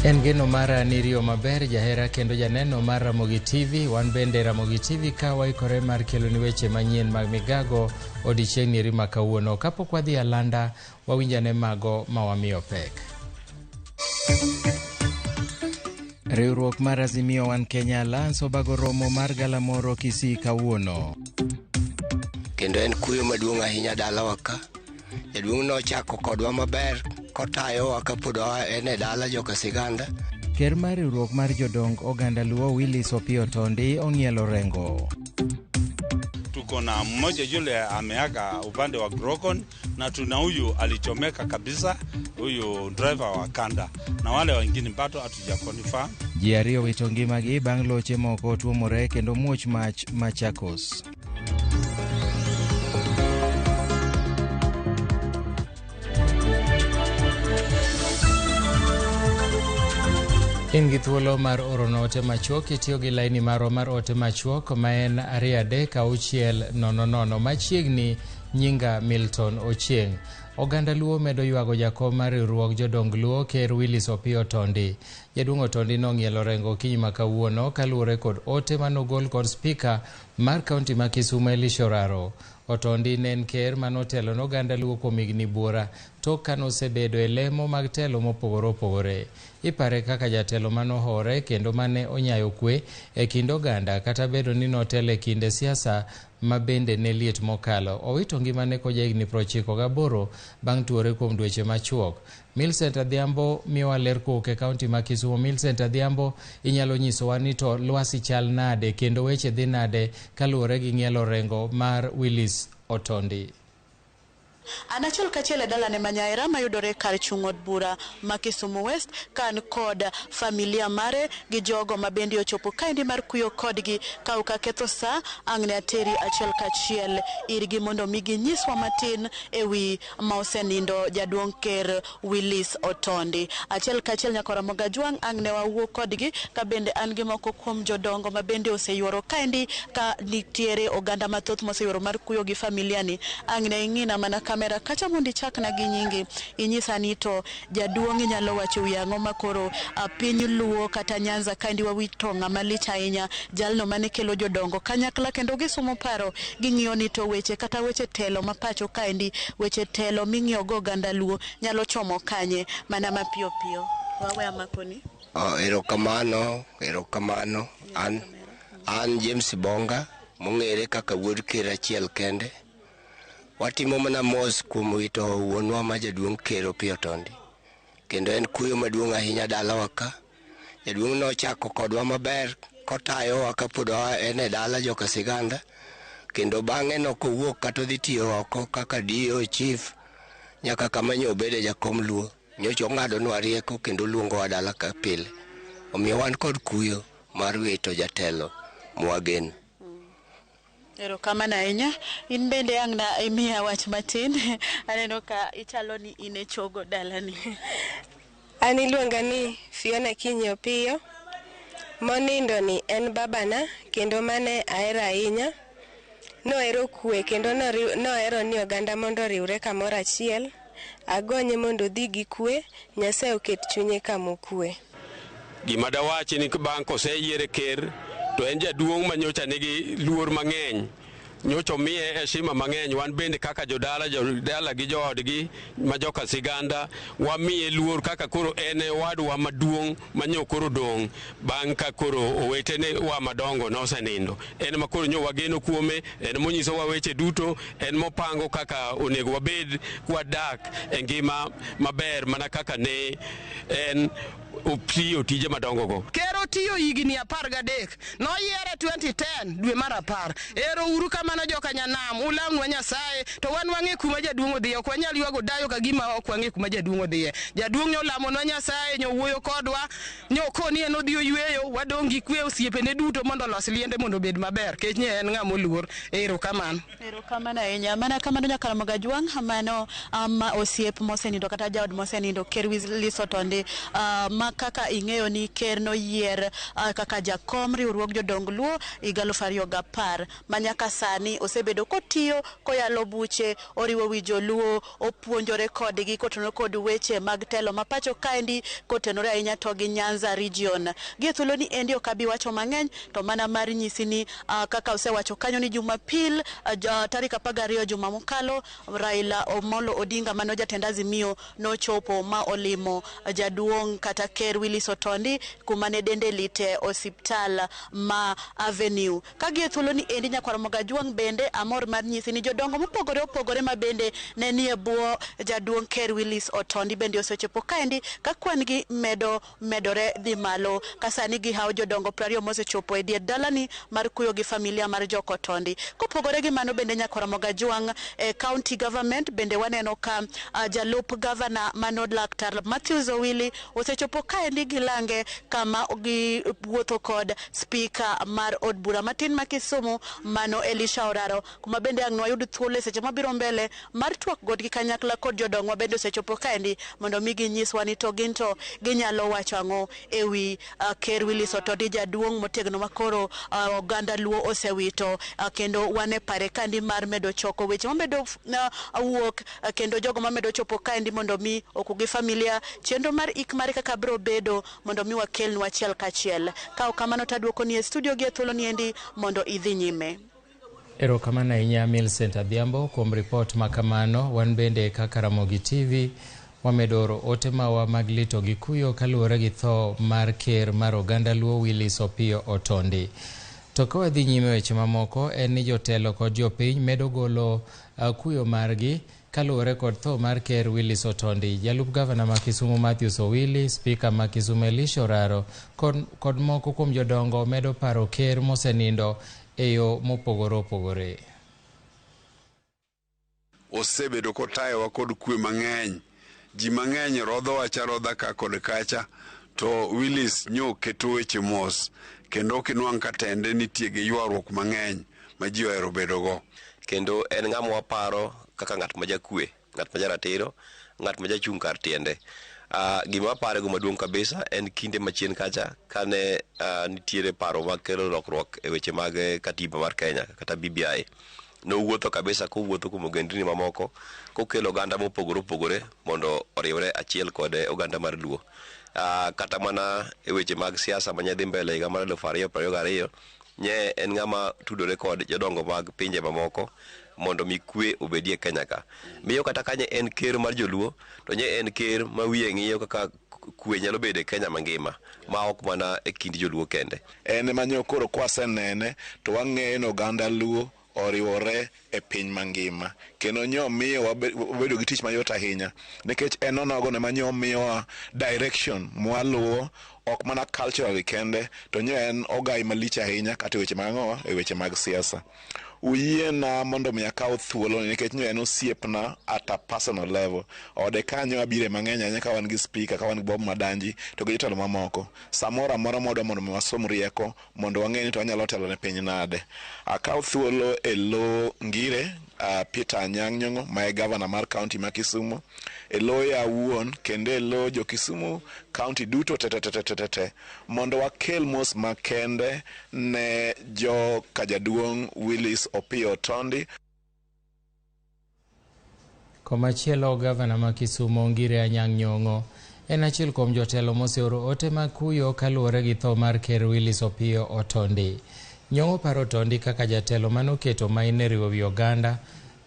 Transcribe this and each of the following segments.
En geno mara ni riyo maber jahera kendo janeno mar Ramogi TV. Wan bende Ramogi TV ka waikore mar keloni weche manyien mag migago odiechieng' nieri ma kawuono. Kapok wadhi alanda, wawinjane mago ma wamiyo pek. Riwruok mar Azimio One Kenya Alliance obago romo mar galamoro Kisii kawuono. Kendo en kuyo maduong' ahinya dalawa ka. Jaduong' nochako kodwa maber kotayowa kapod en e dala joka Siganda. Ker mar riwruok mar jodong oganda Luo Willis Opiyo Tondi ong'ielo rengo. Tuko na mmoja yule ameaga upande wa Grocon na tuna huyu alichomeka kabisa, huyu driver wa kanda, na wale wengine bado hatuja confirm. Ji ariyo wito ngimagi bang' loche moko tuomore kendo muoch mach Machakos. In gi thuolo mar oro ote machuok kitiyo gi laini marwa mar ote machuok ma en 23600. Machiegni nyinga Milton Ochieng. Oganda Luo medo ywago jakom mar riwruog jodong Luo Ker Willis Opiyo Tondi. Jaduong' Otondi nong'ielo rengo okinyi ma kawuono kaluwore kod ote manogol kod spika mar kaunti ma Kisumu Elisha Oraro. Otondi ne en ker manotelo ne oganda Luo kuom higni buora tok kanosebedo e lemo mag telo mopogore opogore. Ipare kaka jatelo manohore kendo mane onyayo kwe e kind oganda kata bedo ni notelo e kinde siasa ma bende ne liet mokalo. Owito ngimane koja higni 98 bang' tuore kuom dweche machuok. Millicent Adhiambo miyowa ler kowuok e kaunti ma Kisumu. Millicent Adhiambo, inyalo nyisowa ni to lwasi chal nade kendo weche dhi nade kaluwore gi ng'ielo rengo mar Willis Otondi? An achiel kachiel e dalane ma Nyaera mayudore kar chung' od bura ma Kisumu West ka an kod familia mare gi jogo ma bende ochopo kaendi mar kuyo kodgi ka ok aketho sa ang' ne ateri achiel kachiel irgi mondo mi ginyiswa matin ewi ma osenindo jaduong' ker Willis Otondi. Achiel kachiel nyaka Ramogi Ajwang' ang' ne wawuo kodgi ka bende an gi moko kuom jodongo ma bende oseyuoro kaendi ka nitiere oganda mathoth moseyuoro mar kuyo gi familia ni ang' ne ing'ina mana kamera kacha mondo ichakna gi nyingi inyisa ni to jaduong' inyalo wacho wi ang'o ma koro piny Luo kata Nyanza kaendi wawito ng'ama lich ahinya jalno mane kelo jodongo kanyakla kendo gisumo paro ging'iyo ni to weche kata weche telo ma pacho kaendi weche telo ming'iyo go oganda Luo nyalo chomo kanye mana mapiyo piyo. Wawe amakoni. Oh, erokamano, erokamano. An James Bonga mong'ere kaka wuod ker achiel kende. Watimo mana mos kuom wito wuonwa ma jaduong' Ker Opiyo Tondi. Kendo en kuyo maduong' ahinya dalawa ka. Jaduong' nochako kodwa maber kotayowa kapod en e dala joka Siganda. Kendo bang'e nokowuok kata odhi tiyo oko kaka DO chief nyaka kama nyo obede jakom Luo. Nyocha ong'adonwa rieko kendo oluongowa dala ka pile. Omiyo wan kod kuyo mar wito jatelo mwageno. Erokamano ahinya. In bende ang' na imiya wach matin. Aneno ka ichalo ni in e chogo dalani. An iluonga ni Fiona Kinyi Opiyo. Monindo ni en babana kendo mane ahero ahinya. Nohero kwe kendo nohero ni oganda mondo oriwre kamoro achiel. Agonye mondo odhi gi kwe, Nyasaye oket chunye kamokwe. Gima dawachi ni bang' koseyiere ker to en jaduong' ma nyocha nigi luor mang'eny, nyocha omiye heshima mang'eny. Wan bende kaka jodala gi joodgi ma joka Siganda wamiye luor kaka koro en e owadwa maduong' ma nyo koro dong' bang' ka koro owetene wa madongo nosenindo. En ma koro nyo wageno kuome, en monyisowa weche duto, en mopango kaka onego wabed kwadak e ngima maber mana kaka ne en otiyo tije madongo go. Ker otiyo higni 13, noyiere 2010 dwe mar 10. Ero uru kamano joka Nyanam, ulamnwa Nyasaye to wan wang'e kuma jaduong' odhiye, ok wanyal ywago dayo ka gima ok wang'e kuma jaduong' odhiye. Jaduong' nyolamonwa Nyasaye, nyowuoyo kodwa, nyokoni en odhi oyweyo, wadong' gi kwe osiepene duto mondo olos liende mondo obed maber, kech nye en ng'ama oluor. Ero kamano. Erokamano ahinya. Mana kamano nyaka Ramogi Ajwang', mano ma osiep mosenindo kata jaod mosenindo Ker Willis Otondi. Ma Ma kaka ing'eyo ni ker noyier kaka jakom riwruog jodong Luo higa 2010 ma nyaka sani osebedo kotiyo koyalo buche, oriwo wi joluo, opuonjore kodgi kotenore kod weche mag telo ma pacho kaendi kotenore ahinya to gi Nyanza region. Gi e thuolo ni endi ok abi wacho mang'eny to mana mar nyisi ni kaka osewacho kanyo ni Jumapil tarik 12 juma mokalo Raila Omolo Odinga mano jatend Azimio nochopo ma olimo jaduong' kata ker Willis Otondi kuma ne dende lite osiptal ma Avenue. Ka gi e thuolo ni endi nyakwar Mogajwang' bende amor mar nyisi ni jodongo mopogore opogore ma bende ne nie bwo jaduong' ker Willis Otondi bende osechopo kaendi ka kwan gi medo medore dhi malo ka sani gihawo jodongo 20 mosechopo e dier dalani mar kuyo gi familia mar jok Otondi. Kopogore gi mano bende nyakwar Mogajwang' e county government bende waneno ka jalup gavana mano Laktar Matthews Owili osechopo kaendi gi lange kama giwuotho kod spika mar od bura matin ma Kisumu mano Elisha Oraro, kuma bende ang' nwayud thuolo e seche mabiro mbele mar twak godgi kanyakla kod jodongwa bende osechopo kaendi mondo mi ginyiswa ni to gin to ginyalo wacho ang'o ewi ker Willis Otondi jaduong' motegno makoro oganda Luo osewito kendo wan e pare kandi mar medo choko weche mamedo wuok kendo jogo mamedo chopo kaendi mondo mi okugi familia chenro mar ik mare kaka biro bedo mondo mi wakelnu achiel kachiel. Ka ok kamano to aduoko ni e studio gi e thuolo ni endi mondo idhi nyime. Erokamano ahinya Millicent Adhiambo kuom ripot ma kamano. Wan bende kaka Ramogi TV wamedo oro ote mawa mag lito gi kuyo kaluwore gi tho mar ker mar oganda Luo Willis Opiyo Otondi. To ka wadhi nyime weche mamoko en ni jotelo kod jopiny medo golo kuyo margi kaluwore kod tho mar ker Willis Otondi. Jalup gavana ma Kisumu Matthews Owili, spika ma Kisumu Elisha Oraro kod moko kuom jodongo medo paro ker mosenindo e yo mopogore opogore. Osebedo kotayowa kod kwe mang'eny. Ji mang'eny rodho wach arodha ka kod kacha, to Willis nyo keto weche mos kendo ok inwang' ka tende nitie gi ywaruok mang'eny ma ji ohero bedogo. Kendo en ng'ama waparo kaka ng'at ma jakwe, ng'at ma jaratiro, ng'at ma jachung' kar tiende. Gima waparego maduong' kabisa en kinde machien kacha kane nitiere paro mag kelo lokruok e weche mag katiba mar Kenya kata BBI. Nowuotho kabisa kowuotho kuom ogendni mamoko kokelo oganda mopogore opogore mondo oriwre achiel kod oganda mar Luo. Kata mana e weche mag siasa mane dhi mbele higa mar 2022, nye en ng'ama tudore kod jodongo mag pinje mamoko mondo mi kwe obedie Kenya ka. Miyo kata kanye en ker mar joluo, to nye en ker ma wiye ng'iyo kaka kwe nyalo bedo e Kenya mangima, ma ok mana e kind joluo kende. En ema nyo koro kwasenene to wang'eyo ni oganda Luo oriwore e piny mangima kendo nyo miyo wabedo gi tich mayot ahinya nikech en onogo ema nyo miyowa direction mwaluwo ok mana culturally kende to nyo en ogai malich ahinya kata e weche mag ang'owa e weche mag siasa. Uyiena mondo mi akaw thuolo nikech nyo en osiepna at a personal level. Ode kanyo abire mang'eny ahinya ka wan gi speaker, ka wan gi Bob Madanji to gi jotelo mamoko. Samoro amora mwadwa mondo mi wasom rieko mondo wang'e ni to wanyalo telo ne piny nade. Akaw thuolo e lo Ngire, Peter Anyang' Nyong'o ma e gavana mar county ma Kisumu, e loya awuon kendo e lo jo Kisumu county duto te te te te te mondo wakel mos makende ne jo kajaduong' Willis Opiyo Otondi. Komachielo, gavana ma Kisumu Ngire Anyang' Nyong'o en achiel kuom jotelo moseoro ote mag kuyo kaluwore gi tho mar ker Willis Opiyo Otondi. Nyong'o paro Otondi kaka jatelo manoketo maino e riwo wi oganda,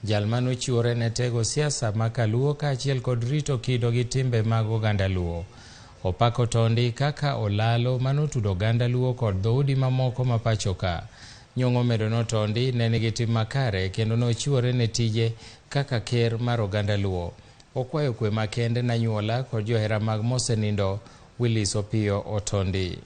jal manochiwore ne tego siasa ma kaluo kaachiel kod rito kido gi timbe mag oganda Luo. Opako Otondi kaka olalo manotudo oganda Luo kod dhoudi mamoko ma pacho ka. Nyong'o medo ni Otondi ne nigi tim makare kendo nochiwore ne tije kaka ker mar oganda Luo. Okwayo kwe makende ne anyuola kod johera mag mosenindo Willis Opiyo Otondi.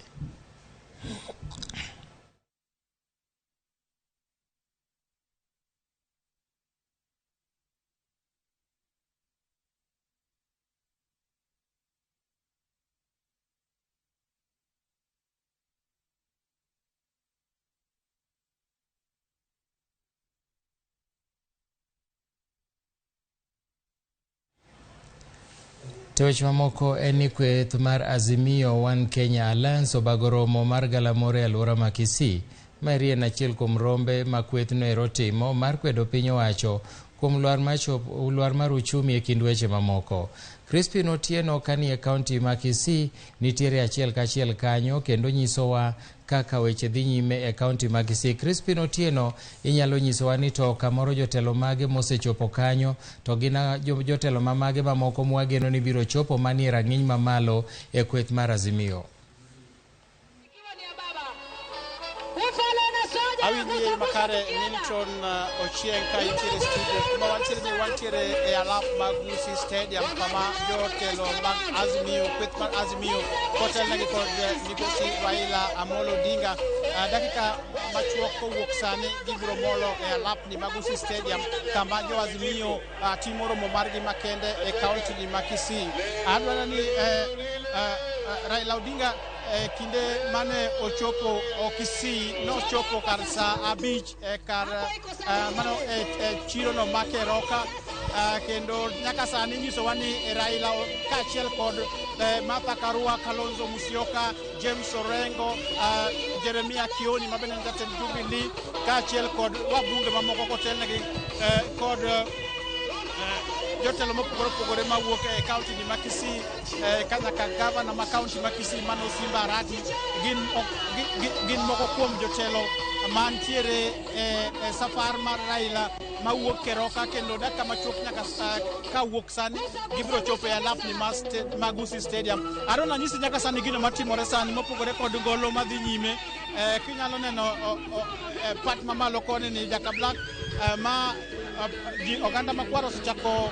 To weche mamoko en ni kweth mar Azimio One Kenya Alliance obago romo mar galamoro e alwora ma Kisii. Maeri en achiel kuom rombe ma kwethno ero timo mar kwedo piny owacho kuom lwar mar uchumi e kind weche mamoko. Crispin Otieno kanie kaunti ma Kisii nitiere achiel kachiel kanyo kendo nyisowa kaka weche dhi nyime e kaunti ma Kisii. Crispin Otieno, inyalo nyisowa ni to kamoro jotelo mage mosechopo kanyo to gin jotelo mamage mamoko mwageno ni biro chopo manie rang'iny mamalo e kweth mar Azimio. Awinji makare Milton Ochieng ka intiere studio kuma wantiere ni wantiere e alap mag Gusii Stadium kama jotelo mag Azimio, kweth mar Azimio kotelnegi kod migosi Raila Amolo Odinga. Dakika machuok kowuok sani gibiro molo e alapni mag Gusii Stadium kama jo Azimio timo romo margi makende e kaunti ni ma Kisii. Adwaro ni Raila Odinga kinde mane ochopo Kisii nochopo kar saa 5 kar mano chiro no ma Keroka, kendo nyaka sani nyisowa ni Raila kaachiel kod Martha Karua, Kalonzo Musyoka, James Orengo, Jeremia Kioni ma bende en jatend Jubilee, kaachiel kod wabunge mamoko kotelnegi kod jotelo mopogore opogore mawuok e kaunti ni ma Kisii, kanyaka gavana ma kaunti ma Kisii mano Simba Arati, gin moko kuom jotelo mantiere e safar mar Raila mawuok Keroka, kendo dakika machuok nyaka kawuok sani gibiro chopo e alapni ma Gusii Stadium. Adwa nanyisi nyaka sani gino matimore sani mopogore kod golo madhi nyime. Kinyalo neno pat mamalo koni ni Jaka Black ma oganda makwar osechako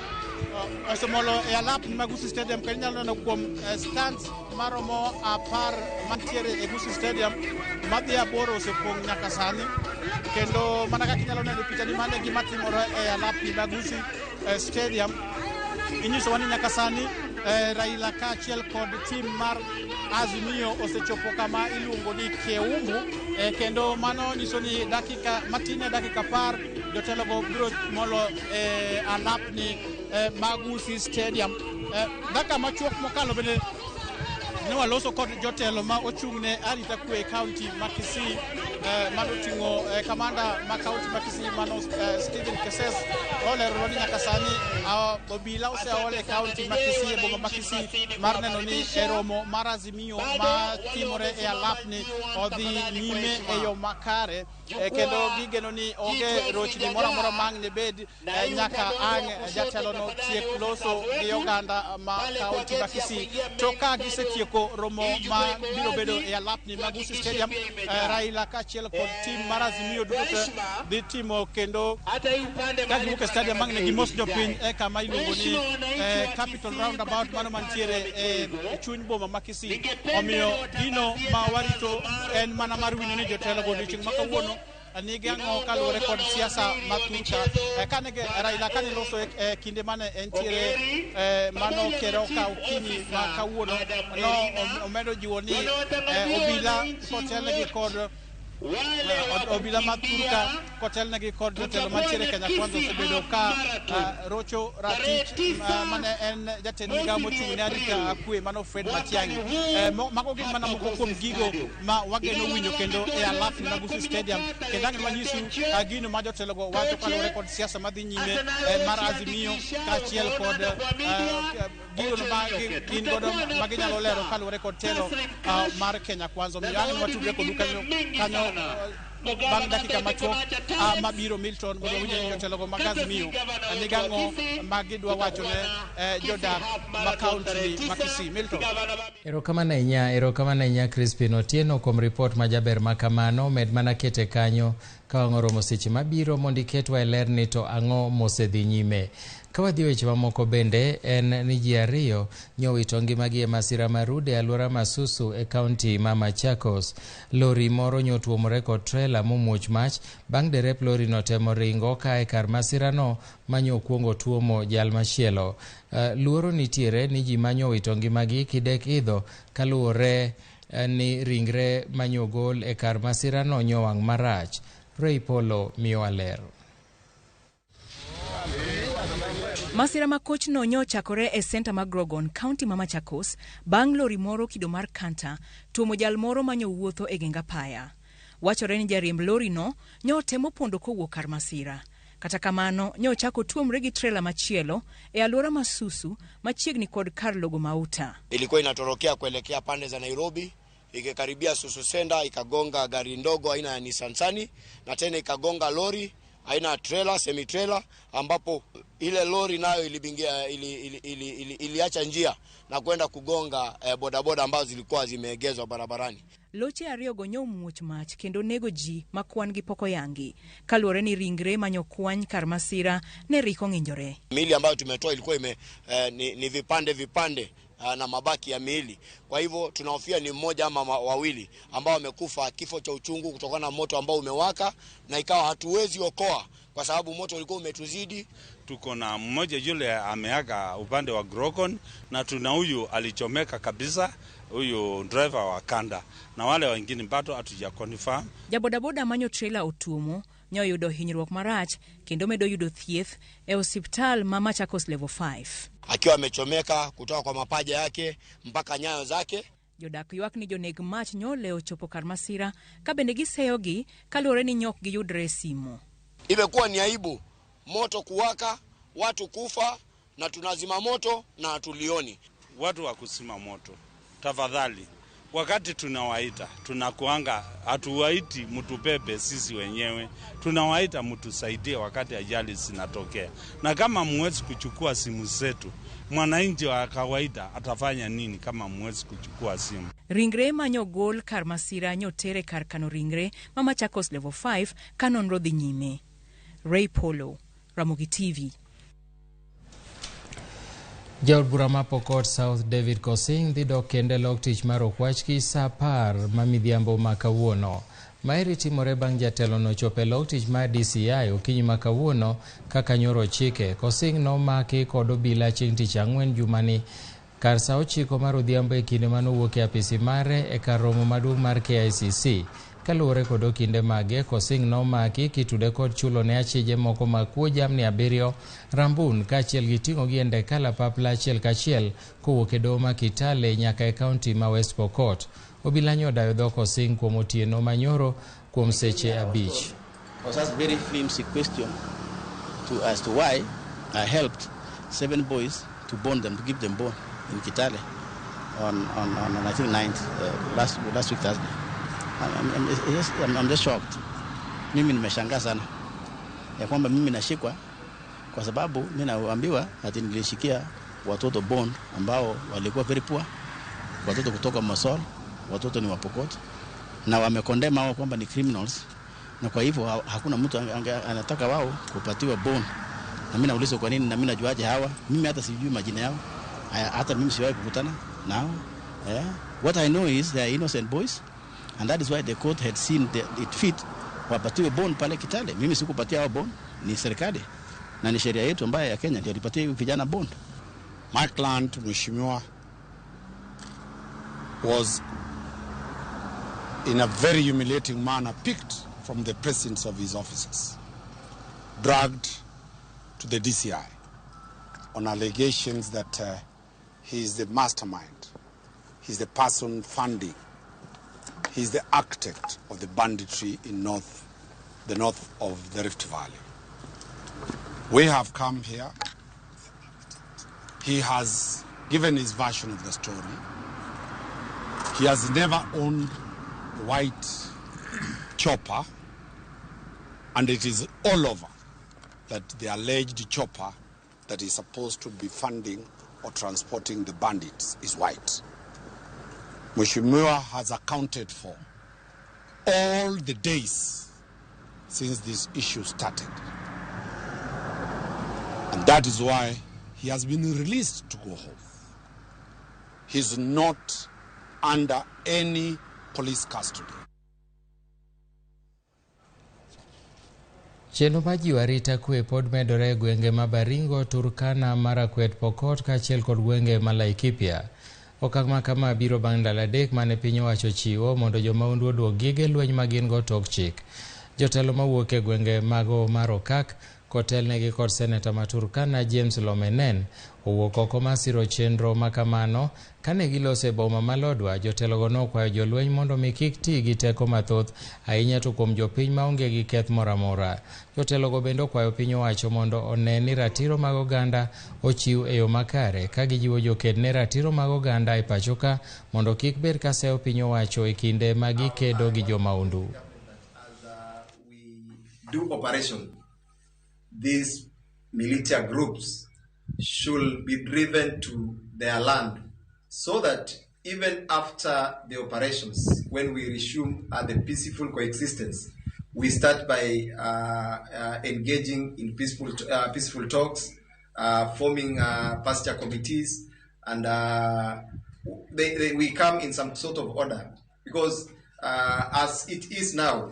osemolo e alapni mag Gusii Stadium, kendo inyalo neno kuom stands maromo 10 mantiere e Gusii Stadium madhi 8 osepong' nyaka sani, kendo mana kaka inyalo neno picha ni mano e gima timore e alapni mag Gusii Stadium. Inyisowa ni nyaka sani Raila kaachiel kod tim mar Azimio osechopo kama iluongo ni Keumbu, kendo mano nyiso ni dakika matin e dakika 10 jotelogo biro molo e alapni mag Gusii Stadium. Dakika machuok mokalo bende ne waloso kod jotelo ma ochung' ne arita kwe e kaunti ma Kisii, manoting'o kamanda ma kaunti ma Kisii mano Stephen Keses. Olero ni nyaka sani obila oseol e kaunti ma Kisii, e boma ma Kisii, mar neno ni e romo mar Azimio ma timore e alapni odhi nyime e yo makare, kendo gigeno ni onge rochni moro amora ma ang' ne bed nyaka ang' jatelono tiek loso gi oganda ma kaunti ma Kisii. To ka gisetieko romo ma biro bedo e alapni mag Gusii Stadium, Raila kaachiel kod tim mar Azimio duto dhi timo kendo ka giwuok e stadium ang' ne gimos jopiny e kama iluongo ni Capital Roundabout mano mantiere e chuny boma ma Kisii. Omiyo gino ma warito en mana mar winjo ni jotelogo odiochieng' ma kawuono nigi ang'o kaluwore kod siasa ma thurka. Kane Raila kane loso e kinde mane entiere mano Keroka okinyi ma kawuono, no omedo jiwo ni obila kotelnegi kod obila ma thurka kotelnegi kod jotelo mantiere Kenya Kwanza osebedo ka rocho ratich mane en jatend migao mochung' ne arita kwe mano Fred Matiang'i. Mago gin mana moko kuom gigo ma wageno winjo kendo e alapni mag Gusii Stadium, kendo ang' wanyisu gino ma jotelogo wacho kaluwore kod siasa madhi nyime mar Azimio kaachiel kod gigo ma gin godo ma ginyalo lero kaluwore kod telo mar Kenya Kwanza. Omiyo ang' watudre kodu kanyo bang' dakika machuok mabiro Milton, mondo winjo ni jotelogo mag Azimio nigi ang'o ma gidwa wacho ne jodak ma kaunti ma Kisii. Milton. Erokamano ahinya Crispin Otieno kuom ripot majaber ma kamano. Med mana kete kanyo ka wang' oromo seche mabiro mondo iketwa e ler ni to ang'o mosedhi nyime. Ka wadhi weche mamoko bende en ni ji 2 nyowito ngimagi e masira mar rude e alwora ma Susu e kaunti ma Machakos. Lori moro nyotuomore kod trela momuoch mach bang' derep lori no temo ringo kae kar masirano manyokuongo tuomo jal machielo. Luoro nitiere ni ji manyowito ngimagi kidek idho kaluwore ni ringre manyogol e kar masirano nyowang' marach. Ray Polo miyowa ler. Masira ma kochno nyo ochakore e senta ma Grogon, kaunti ma Machakos, bang' lori moro kido mar Canter tuomo jal moro manyo wuotho e geng apaya. Wachore ni jariemb lori no nyo temo pondo kowuok kar masira. Kata kamano, nyo ochako tuomre gi trela machielo e alwora ma Susu machiegni kod kar logo mauta. Ilikuwa inatorokea kuelekea pande za Nairobi, ikikaribia Susu Senda ikagonga gari ndogo aina ya Nissan Sunny na tena ikagonga lori aina ya trailer, semi trailer, ambapo ile lori nayo ilibingia, ili, ili, ili, ili, iliacha njia na kwenda kugonga bodaboda ambazo zilikuwa zimeegezwa barabarani. Loche ariyogo nyo muoch mach kendo nego ji ma kwan gi pok oyangi. Kaluwore ni ringre manyokwany kar masira ne rik ong'injore. Miili ambayo tumetoa ilikuwa ni vipande vipande na mabaki ya miili. Kwa hivyo tunahofia ni mmoja ama wawili ambao wamekufa kifo cha uchungu kutokana na moto ambao umewaka, na ikawa hatuwezi okoa kwa sababu moto ulikuwa umetuzidi. Tuko na mmoja yule ameaga upande wa Grocon, na tuna huyu alichomeka kabisa, huyu driver wa Kanda, na wale wengine bado hatuja confirm. Jabodaboda manyo trailer otuomo nyo yudo hinyruok marach kendo medo yudo thieth e osiptal ma Machakos Level 5. Akiwa amechomeka kutoka kwa mapaja yake mpaka nyayo zake. Jodak ywak ni joneg mach nyole ochopo kar masira ka bende giseyogi kaluwore ni nyok giyudre e simo. Imekuwa ni aibu moto kuwaka, watu kufa, na tunazima moto na hatulioni. Watu wa kuzima moto, tafadhali, wakati tunawaita tunakuanga, hatuwaiti mtubebe sisi wenyewe, tunawaita mtusaidie wakati ajali zinatokea. Na kama mwezi kuchukua simu zetu, mwananchi wa kawaida atafanya nini kama mwezi kuchukua simu? Ringre manyo gol kar masira nyotere kar kano ringre ma Machakos Level 5 ka nonro dhi nyime. Ray Polo, Ramogi TV. Jaod bura ma Pokot South David Kosing dhi dok kendo e lok tich mar Okwachki saa 10 ma midhiambo ma kawuono. Maeri timore bang' jatelo nochopo e lok tich mar DCI okinyi ma kawuono kaka nyoro ochike. Kosing nomaki kod obila chieng' tich ang'wen jumani kar saa 9 mar odhiambo e kinde manowuok e apisi mare e kar romo maduong' mar KICC. Kaluwore kod okinde mage, Kosing nomaki kitude kod chulo ne achije moko mag kuo jamni 7 Rambun kaachiel gi ting'o gi e ndek kalapapla achiel kachiel kowuok e doho ma Kitale nyaka e kaunti ma West Pokot. Obila nyodayo dho Kosing kuom otieno manyoro kuom seche 5. Was asked very flimsy question as to why I helped 7 boys to bond them, to give them bond in Kitale on I think 9th, last week Thursday. I'm just shocked. Mimi nimeshangaa sana ya kwamba mimi nashikwa kwa sababu mimi naambiwa ati nilishikia watoto bond ambao walikuwa very poor, watoto kutoka Mosol, watoto ni wa Pokot, na wamekondema wao kwamba ni criminals, na kwa hivyo hakuna mtu anataka wao kupatiwa bond. Na mimi nauliza kwa nini, na mimi najuaje hawa? Mimi hata sijui majina yao, hata mimi siwahi kukutana nao. Yeah. What I know is they are innocent boys, and that is why the court had seen it fit wapatiwe bond pale Kitale. Mimi sikupatia hao bond, ni serikali na ni sheria yetu ambayo ya Kenya ndio ilipatia vijana bond. My client Mheshimiwa was in a very humiliating manner picked from the presence of his officers, dragged to the DCI on allegations that he is the mastermind, he is the person funding, he is the architect of the banditry in the north of the Rift Valley. We have come here. He has given his version of the story. He has never owned a white chopper, and it is all over that the alleged chopper that is supposed to be funding or transporting the bandits is white. Mheshimiwa has accounted for all the days since this issue started. And that is why he has been released to go home. He's not under any police custody. Chenro mar jiwo arita kwe pod medore e gwenge ma Baringo, Turkana, Marakwet, Pokot kaachiel kod gwenge ma Laikipia. Okang' ma kama biro bang' ndalo 3 mane piny owacho chiwo mondo jomahundu oduok gige lweny ma gin go tok chik. Jotelo mawuok e gwenge mago mar Okak Kotelnegi kod seneta ma Turkana James Lomenen owuok oko mar siro chenro ma kamano. Kane giloso e boma ma Lodwar, jotelogo nokwayo jolweny mondo mi kik ti gi teko mathoth ahinya to kuom jopiny maonge gi keth moro amora. Jotelogo bende okwayo piny owacho mondo one ni ratiro mag oganda ochiw e yo makare ka gijiwo joked ne ratiro mag oganda e pachoka mondo kik bed ka seyo piny owacho e kinde ma gikedo gi jomaundu. Do operation, these militia groups should be driven to their land so that even after the operations, when we resume the peaceful coexistence, we start by engaging in peaceful talks, forming pasture committees, and we come in some sort of order. Because as it is now,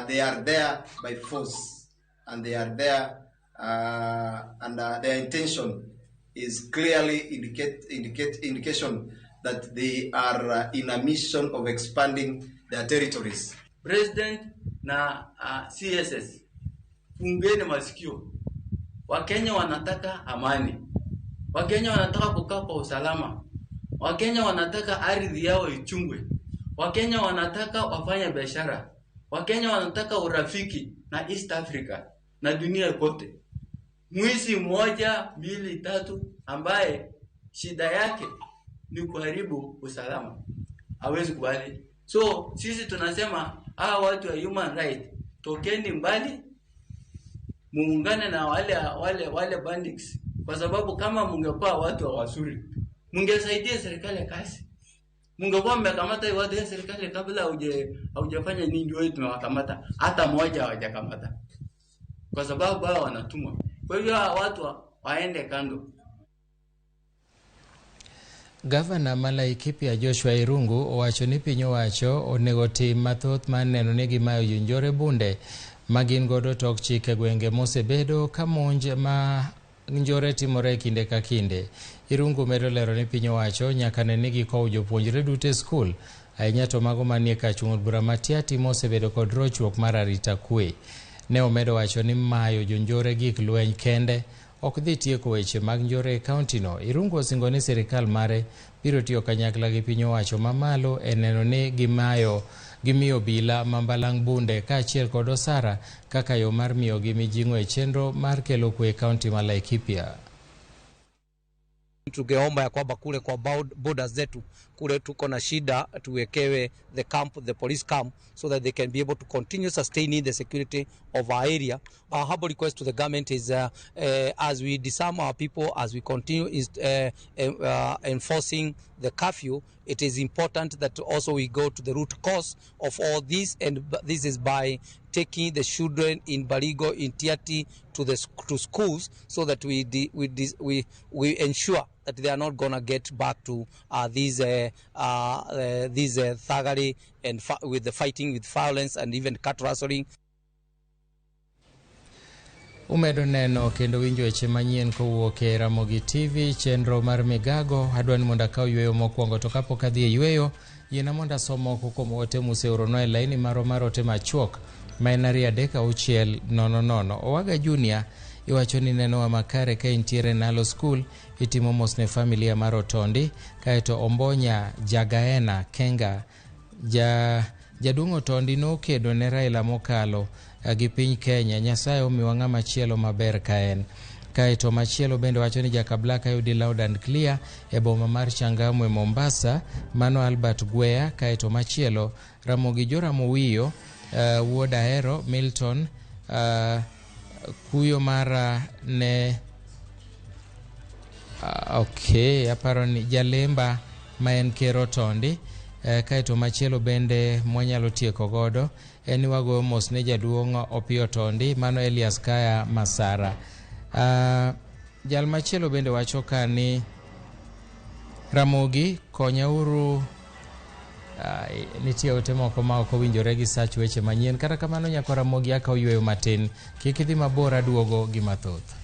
they are there by force, and they are there, and their intention is clearly indication that they are in a mission of expanding their territories. President na CSS, fungeni masikio. Wakenya wanataka amani. Wakenya wanataka kukaa kwa usalama. Wakenya wanataka ardhi yao ichungwe. Wakenya wanataka wafanye biashara. Wakenya wanataka urafiki na East Africa na dunia kote. Mwizi 1, 2, 3 ambaye shida yake ni kuharibu usalama hawezi kubali. So sisi tunasema hawa watu wa human right, tokeni mbali, muungane na wale bandits, kwa sababu kama mungekuwa watu wa wazuri mungesaidia serikali kazi. Mungekuwa mmekamata watu wa serikali kabla hujafanya nini. Wewe tumewakamata, hata mmoja hawajakamata, kwa sababu hao wanatumwa. Kwa hivyo watu waende kando. Gavana ma Laikipia Joshua Irungu owacho ni piny owacho onego tim mathoth mar neno ni gimayo jonjore bunde ma gin godo tok chik e gwenge mosebedo ka monj ma njore timore kinde ka kinde. Irungu medo lero ni piny owacho nyaka ne ni gikowo jopuonjre duto e skul, ahinya to mago manie kar chung' od bura ma Tiaty mosebedo kod rochruok mar arita kwe. Ne omedo wacho ni mayo jonjore gik lweny kende ok dhi tieko weche mag njore e kaunti no. Irungu osingo ni sirikal mare biro tiyo kanyakla gi piny owacho mamalo e neno ni gimiyo obila ma Mbalang' bunde kaachiel kod osara kaka yo mar miyogi mijing'o e chenro mar kelo kwe e kaunti ma Laikipia. Tungeomba ya kwamba kule kwa borders zetu kule tuko na shida, tuwekewe the camp, the police camp, so that they can be able to continue sustaining the security of our area. Our humble request to the government is as we disarm our people, as we continue enforcing the curfew, it is important that also we go to the root cause of all this, and this is by taking the children in Baringo, in Tiaty, to schools, so that we ensure that they are not going to get back to these thuggery and with the fighting with violence and even cattle rustling. Umedo neno kendo winjo weche manyien kowuok e Ramogi TV, chenro mar Migago. Adwa ni mondo akaw yweyo mokwongo, to kapok adhi e yweyo, yiena mondo asom moko kuom ote museoronwa e laini marwa mar ote machuok ma en 2 3 6 0 0. Owaga Junior iwacho ni nenowa makare ka intiere Nalo School, itimo mos ne familia mar Otondi. Kaeto Ombonya Jagaena Kenga jaduong' Otondi nokedo ne Raila mokalo gi piny Kenya. Nyasaye omiwa ng'ama chielo maber ka en. Kaeto machielo bende wacho ni Jakablaka yudi loud and clear e boma mar Changamwe Mombasa, mano Albert Gwea. Kaeto machielo Ramogi Joram Owiyo, wuod Ahero Milton, kuyo mara ne okay, aparo ni Jalemba ma en Ker Otondi. Kaeto machielo bende mwanyalo tieko godo en ni wagoyo mos ne jaduong' Opiyo Tondi, mano Elias Kaya Masara. Jal machielo bende wacho ka ni Ramogi konyauru. Nitie ote moko ma ok owinjore gi sach weche manyien. Kata kamano nyako Ramogi akaw yweyo matin, kik idhi mabor, aduogo gi mathoth.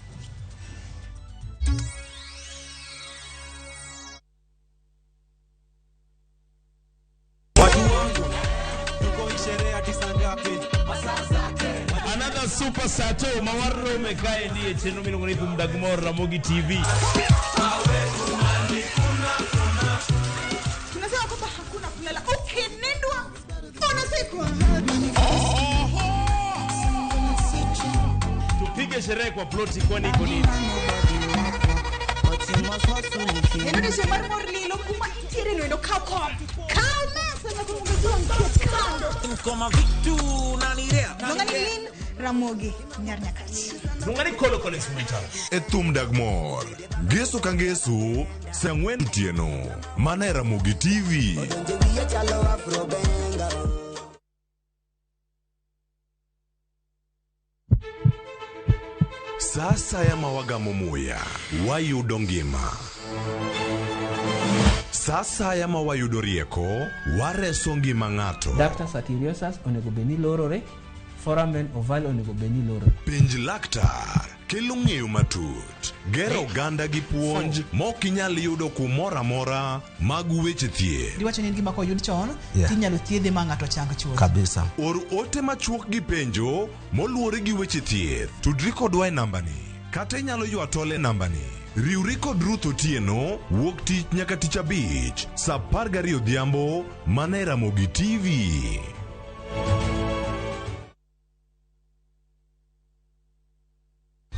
Another Super Sato mawarome kaendi e chenro miluongo ni Thum Dag Mor Ramogi TV. Tunasema kwamba hakuna kulala, ukinindwa unazikwa. Tupige sherehe kwa ploti kwani iko nini? Kendo odiochieng' mar mor lilo kuma nitiere noendo kaw kom kaw mesa nyaka omogojuang' ket kando. Koma vitu nanirea. Luonga ni Lynn Ramogi Nyar Nyakach. Luonga ni Kolo Instrumental. E thum dag mor ngeso ka ngeso saa ang'wen otieno mana e Ramogi TV. Sa asaya ma wagamo muya, wayudo ngima. Sa asaya ma wayudo rieko, wareso ngima ng'ato. Ductus arteriosus onego bed ni lorore, foramen ovale onego bed ni lorore. Penj laktar kelo ng'eyo matut, gero oganda gi puonj mok inyal yudo kumoro amora mag weche thieth. Diwacho ni en gima koyud chon, Yeah. tinyalo thiedhe ma ng'ato chang chuth. Kabisa. Or ote machuok gi penjo moluwore gi weche thieth. Tudri kodwa e nambani kata inyalo ywa tol e nambani. Riwri kod Ruth Otieno wuok tich nyaka tich abich saa 12 odhiambo mana e Ramogi TV.